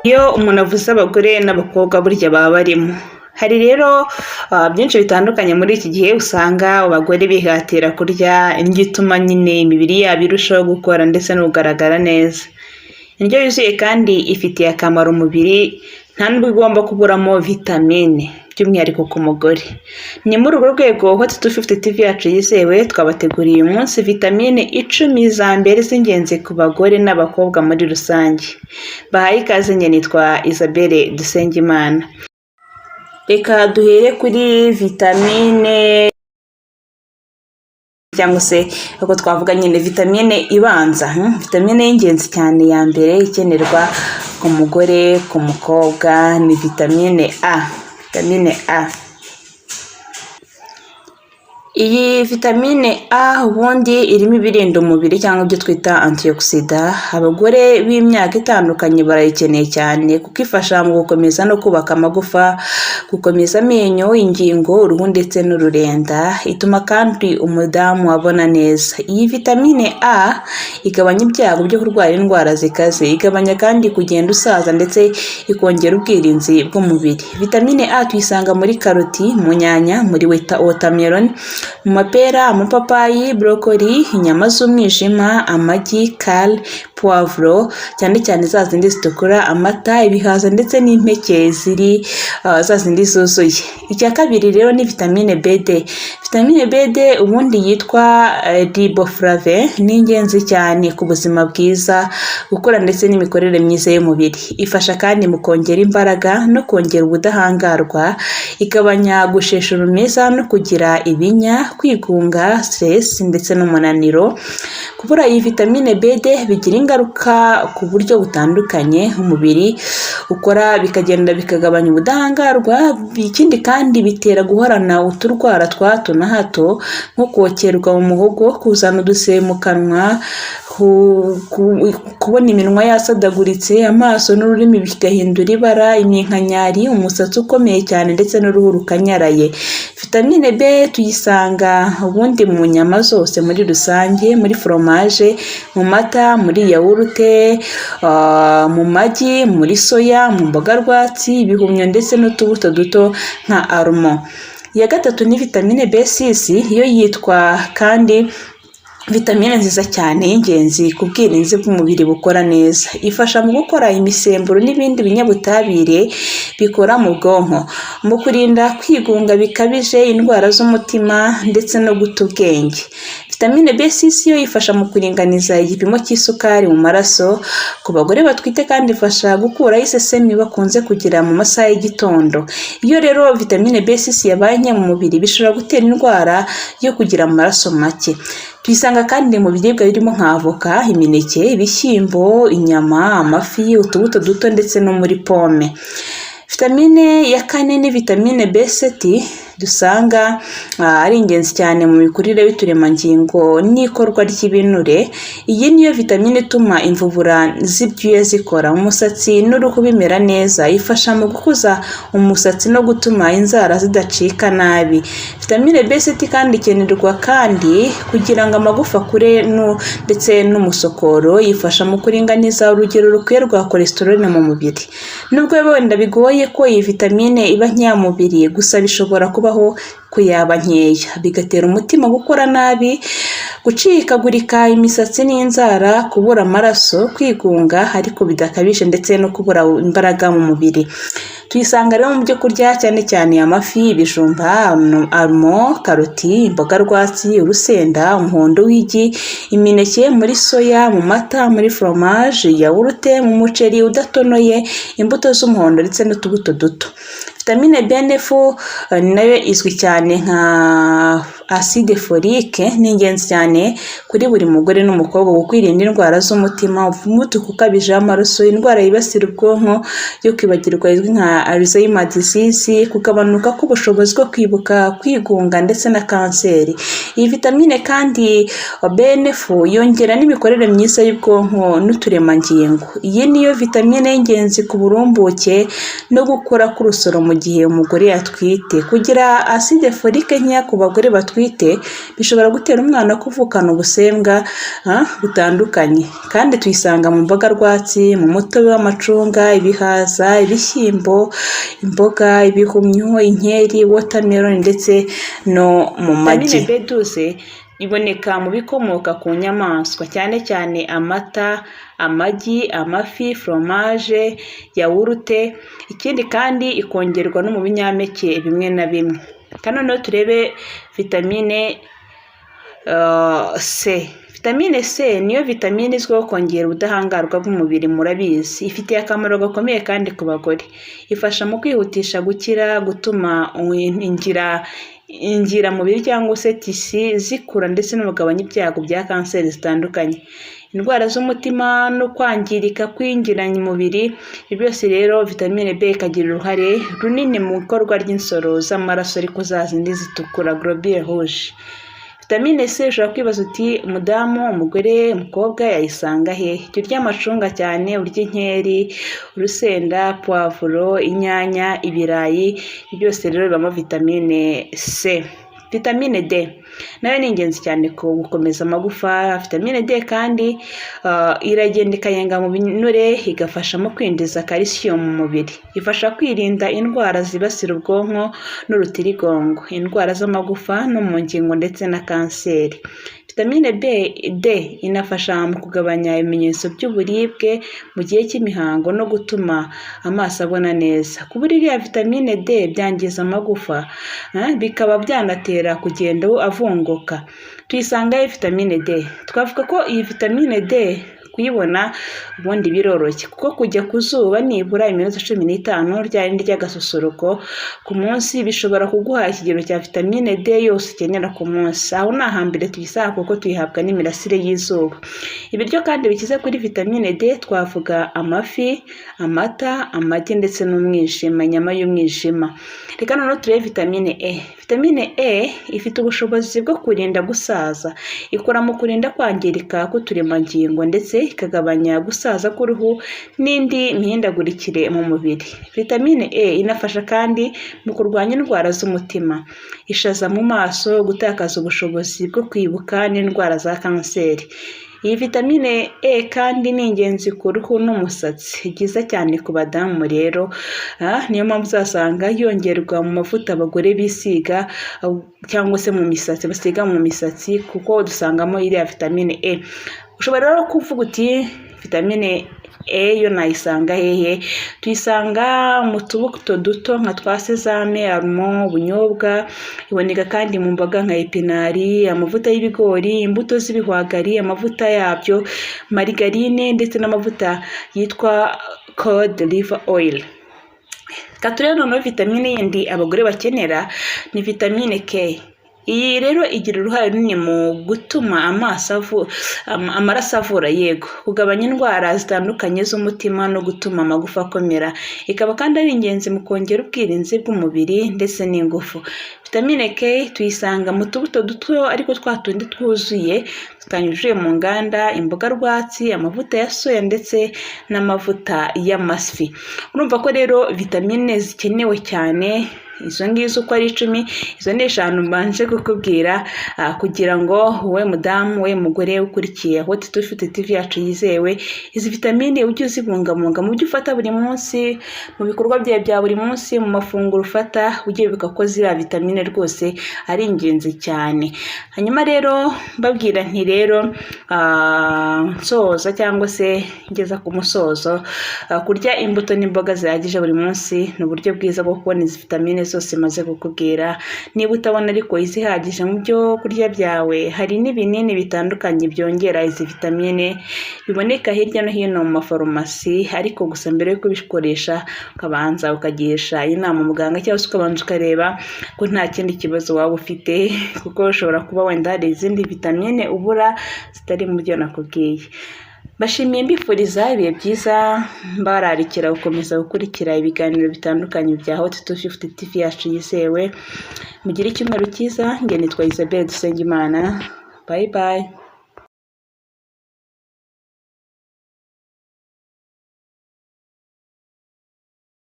Iyo umuntu avuze abagore n'abakobwa, burya baba barimo. Hari rero byinshi bitandukanye muri iki gihe usanga abagore bihatira kurya indyo ituma nyine imibiri yabo irushaho gukora ndetse no kugaragara neza. Indyo yuzuye kandi ifitiye akamaro umubiri, nta nubwo igomba kuburamo vitamine, by'umwihariko ku mugore. Ni muri urwo rwego Hot 250 TV yacu yizewe twabateguriye uyu munsi vitamine 10 za mbere z'ingenzi ku bagore n'abakobwa muri rusange. Bahaye ikaze, njye nitwa Isabelle Dusengimana. Reka duhere kuri vitamine, cyangwa se uko twavuga nyine vitamine ibanza, vitamine y'ingenzi cyane ya mbere ikenerwa ku mugore, ku mukobwa, ni vitamine A. Vitamine A. Iyi vitamine A ubundi irimo ibirinda umubiri cyangwa ibyo twita antioxidant. Abagore b'imyaka itandukanye barayikeneye cyane kuko ifasha mu gukomeza no kubaka amagufa, gukomeza amenyo, ingingo, uruhu ndetse n'ururenda. Ituma kandi umudamu abona neza. Iyi vitamine A igabanya ibyago byo kurwara indwara zikaze, igabanya kandi kugenda usaza, ndetse ikongera ubwirinzi bw'umubiri. Vitamine A tuyisanga muri karoti, mu nyanya, muri watermelon, mu mapera, amapapayi, broccoli, inyama z'umwijima, amagi, kale, puwavuro cyane cyane za zindi zitukura, amata, ibihaza ndetse n'impeke ziri za zindi zuzuye. Icya kabiri rero ni vitamine B2. Vitamine B2 ubundi yitwa riboflavin, ni ingenzi cyane ku buzima bwiza, gukura ndetse n'imikorere myiza y'umubiri. Ifasha kandi mu kongera imbaraga no kongera ubudahangarwa, igabanya gushesha urumeza no kugira ibinya, kwigunga, stress ndetse n'umunaniro. Kubura iyi vitamine B2 bigira ingaruka ku buryo butandukanye umubiri ukora, bikagenda bikagabanya ubudahangarwa. Ikindi kandi bitera guhorana uturwara twa hato na hato nko kokerwa mu muhogo, kuzana udusebe mu kanwa, kubona iminwa yasadaguritse, amaso n'ururimi bigahindura ibara, iminkanyari, umusatsi ukomeye cyane ndetse n'uruhu rukanyaraye. Vitamine B tuyisanga ubundi mu nyama zose muri rusange, muri foromaje, mu mata, muri yawurute, mu magi, muri soya, mu mboga rwatsi, ibihumyo ndetse n'utubuto duto nka almond. Iya gatatu ni vitamine B6, yo yitwa kandi vitamine nziza cyane y'ingenzi ku bwirinzi bw'umubiri bukora neza. Ifasha mu gukora imisemburo n'ibindi binyabutabire bikora mu bwonko, mu kurinda kwigunga bikabije, indwara z'umutima ndetse no guta ubwenge. Vitamine B6 yo ifasha mu kuringaniza igipimo cy'isukari mu maraso. Ku bagore batwite kandi ifasha gukuraho isesemi bakunze kugira mu masaha y'igitondo. Iyo rero vitamine B6 yabaye nke mu mubiri, bishobora gutera indwara yo kugira amaraso make. Tuyisanga kandi mu biribwa birimo nka avoka, imineke, ibishyimbo, inyama, amafi, utubuto duto ndetse no muri pome. Vitamine ya kane ni vitamine B7, dusanga ari ingenzi cyane mu mikurire y'uturemangingo n'ikorwa ry'ibinure. Iyi niyo vitamine ituma imvubura z'ibyuya zikora, umusatsi n'uruhu bimera neza. Ifasha mu gukuza umusatsi no gutuma inzara zidacika nabi. Vitamine B7 kandi ikenerwa kandi kugira ngo amagufa akure ndetse n'umusokoro. Ifasha mu kuringaniza urugero rukwiye rwa cholesterol mu mubiri. Nubwo wenda bigoye ko iyi vitamine iba nkeya mu mubiri, gusa bishobora kubaho ko yaba nkeya, bigatera umutima gukora nabi, gucikagurika imisatsi n'inzara, kubura amaraso, kwigunga ariko bidakabije, ndetse no kubura imbaraga mu mubiri. Tuyisanga rero mu byo kurya, cyane cyane amafi, ibijumba, almond, karoti, imboga rwatsi, urusenda, umuhondo w'igi, imineke, muri soya, mu mata, muri foromaje, yawurute, mu muceri udatonoye, imbuto z'umuhondo ndetse n'utubuto duto. Vitamine B9 nayo izwi cyane nka acide folique, ni ingenzi cyane kuri buri mugore n'umukobwa ku kwirinda indwara z'umutima, umuvuduko ukabije w'amaraso, indwara yibasira ubwonko yo kwibagirwa izwi nka Alzheimer disease, kugabanuka k'ubushobozi bwo kwibuka, kwigunga ndetse na kanseri. Iyi vitamine kandi B9 yongera n'imikorere myiza y'ubwonko n'uturemangingo. Iyi niyo vitamine y'ingenzi ku burumbuke no gukura k'urusoro mu gihe umugore yatwite. Kugira acide folique nkeya ku bagore batwite. atwite bishobora gutera umwana kuvukana ubusembwa butandukanye. Kandi tuyisanga mu mboga rwatsi, mu mutobe w'amacunga, ibihaza, ibishyimbo, imboga, ibihumyo, inkeri, watermelon ndetse no mu magi. Vitamine B12 iboneka mu bikomoka ku nyamaswa, cyane cyane amata, amagi, amafi, foromaje, yawurute. Ikindi kandi ikongerwa no mu binyampeke bimwe na bimwe. Kandi noneho turebe vitamine C. Vitamine C niyo vitamine izwiho kongera ubudahangarwa bw'umubiri, murabizi. Ifitiye akamaro gakomeye kandi ku bagore. Ifasha mu kwihutisha gukira, gutuma ingiramubiri cyangwa se tissu zikura ndetse no kugabanya ibyago bya kanseri zitandukanye, indwara z'umutima no kwangirika kw'ingiramubiri. Ibi byose rero, vitamine B ikagira uruhare runini mu ikorwa ry'insoro z'amaraso, ariko za zindi zitukura, globules rouges. Vitamine C, ushobora kwibaza uti: "Umudamu, umugore, umukobwa yayisanga he?" Jya urya amacunga cyane, urya inkeri, urusenda, puwavuro, inyanya, ibirayi. Ibi byose rero bibamo vitamine C. Vitamine D nayo ni ingenzi cyane ku gukomeza amagufa. Vitamine D kandi iragenda ikayenga mu binure, igafasha mu kwinjiza calcium mu mubiri. Ifasha kwirinda indwara zibasira ubwonko n'urutirigongo, indwara z'amagufa no mu ngingo ndetse na kanseri. Vitamine B D inafasha mu kugabanya ibimenyetso by'uburibwe mu gihe cy'imihango no gutuma amaso abona neza. Kubura iriya vitamine D byangiza amagufa, bikaba byanatera kugenda avunguka. Tuyisangaho vitamine D. Twavuga ko iyi vitamine D kuyibona ubundi biroroshye, kuko kujya ku zuba nibura iminota 15, rya rindi ry'agasusuruko, ku munsi bishobora kuguha ikigero cya vitamine D yose ukenera ku munsi. Aho ni ahambere tuyisanga, kuko tuyihabwa n'imirasire y'izuba. Ibiryo kandi bikize kuri vitamine D twavuga amafi, amata, amagi ndetse n'umwijima, inyama y'umwijima. Reka noneho turebe vitamine E. Vitamine E ifite ubushobozi bwo kurinda gusaza. Ikora mu kurinda kwangirika k'uturemangingo ndetse ikagabanya gusaza k'uruhu n'indi mihindagurikire mu mubiri. Vitamine E inafasha kandi mu kurwanya indwara z'umutima, ishaza mu maso, gutakaza ubushobozi bwo kwibuka n'indwara za kanseri. Iyi vitamine E kandi ni ingenzi ku ruhu n'umusatsi, byiza cyane ku badamu rero. Niyo mpamvu uzasanga yongerwa mu mavuta abagore bisiga cyangwa se mu misatsi, basiga mu misatsi, kuko dusangamo iriya vitamine E. Ushobora rero kuvuga uti: "Vitamine E yo nayisanga hehe?" Tuyisanga mu tubuto duto nka twa sésame, almond, ubunyobwa. Iboneka kandi mu mboga nka épinards, amavuta y'ibigori, imbuto z'ibihwagari, amavuta yabyo, marigarine ndetse n'amavuta yitwa cod liver oil. Reka turebe noneho vitamine yindi abagore bakenera, ni vitamine K. Iyi rero igira uruhare runini mu gutuma amaraso avura, yego, kugabanya indwara zitandukanye z'umutima no gutuma amagufa akomera. Ikaba kandi ari ingenzi mu kongera ubwirinzi bw'umubiri ndetse n'ingufu. Vitamine K tuyisanga mu tubuto duto, ariko twa tundi twuzuye tutanyujije mu nganda, imboga rwatsi, amavuta ya soya ndetse n'amavuta y'amafi. Urumva ko rero vitamine zikenewe cyane izo ngizo uko ari 10, izo ni eshanu mbanje kukubwira, kugira ngo wowe mudamu, wowe mugore ukurikiye Hot 250 TV yacu yizewe, izi vitamine ujye uzibungabunga mu byo ufata buri munsi, mu bikorwa byawe bya buri munsi, mu mafunguro ufata, ujye wibuka ko ziriya vitamine rwose ari ingenzi cyane. Hanyuma rero mbabwira nti rero nsoza cyangwa se ngeza ku musozo, kurya imbuto n'imboga zihagije buri munsi ni uburyo bwiza bwo kubona izi vitamine zose maze kukubwira. Niba utabona ariko izihagije mu byo kurya byawe, hari n'ibinini bitandukanye byongera izi vitamine biboneka hirya no hino mu mafarumasi, ariko gusa mbere yo kubikoresha ukabanza ukagisha inama muganga cyangwa se ukabanza ukareba ko nta kindi kibazo waba ufite, kuko ushobora kuba wenda hari izindi vitamine ubura zitari mu byo nakubwiye. Mbashimiye, mbifuriza ibihe byiza, mbararikira gukomeza gukurikira ibiganiro bitandukanye bya Hot 250 TV yacu yizewe. Mugire icyumweru cyiza. Njye nitwa Isabelle Dusengimana. Bye bye.